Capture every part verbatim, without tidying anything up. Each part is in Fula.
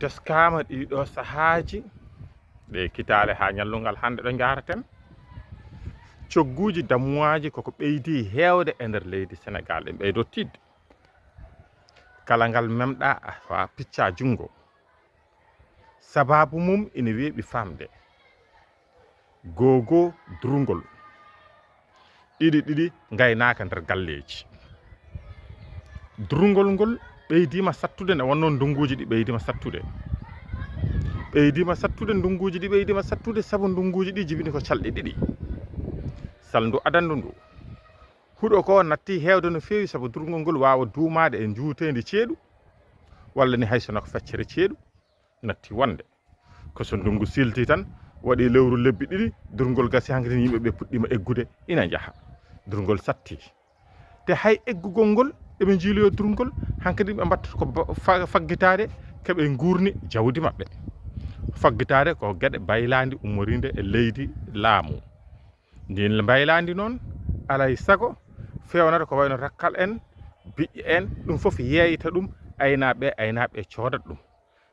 Teskaama ɗiɗo sahaaji, ɗe kitaale haa ñallungal hannde ɗo njaaraten. Cogguuji damuwaaji koko ɓeydi heewde e nder leydi Senegaal, ɗe ɓeydo tiiɗde. Kala ngal memɗa a wa picca junngo. Sabaabu mum ina weeɓi faamde. Googo durngol. Ɗiɗi ɗiɗi ngaynaaka nder galleeji. Durngol ngol ɓeydiima sattude, nde wonnoo ndonnguuji ɗi ɓeydiima sattude. Ɓeydiima sattude, ndonnguuji ɗi ɓeydiima sattude, sabu ndonnguuji ɗi jibini ko calɗi ɗiɗi. Salndu adandu ndu. Huɗo ko natti heewde no feewi, sabu durngol ngol waawa duumaade e njuuteendi ceeɗu, walla ni hay so no ko feccere ceeɗu natti wonde. Ko so ndungu silti tan, waɗi lewru lebbi ɗiɗi, durngol gasi hankadi yimɓe ɓe puɗɗiima eggude, ina njaha. Durngol satti. Te hay eggugol ngol, eɓe njiiloyo durngol, hankadi ɓe mbatta ko ba-, fa-, faggitaade, keɓe nguurni jawdi maɓɓe. Faggitaade ko geɗe baylaandi ummoriinde e leydi laamu. Ndin mbaylaandi noon, alay sago, feewnata ko wayno rakkal en, biƴƴe en, ɗum fof yeeyta ɗum, aynaaɓe, aynaaɓe coodat ɗum.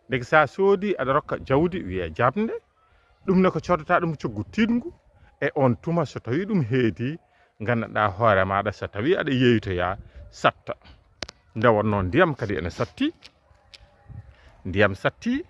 Ndeke so a soodi, aɗa rokka jawdi, wiya jaɓnde, ɗum ne ko coodata ɗum coggu tiiɗngu, e on tuma so tawi ɗum heedi, nganndanɗaa hoore maaɗa so tawi aɗa yeeytoya satta. Nde wonnoo ndiyam kadi ene satti, ndiyam satti,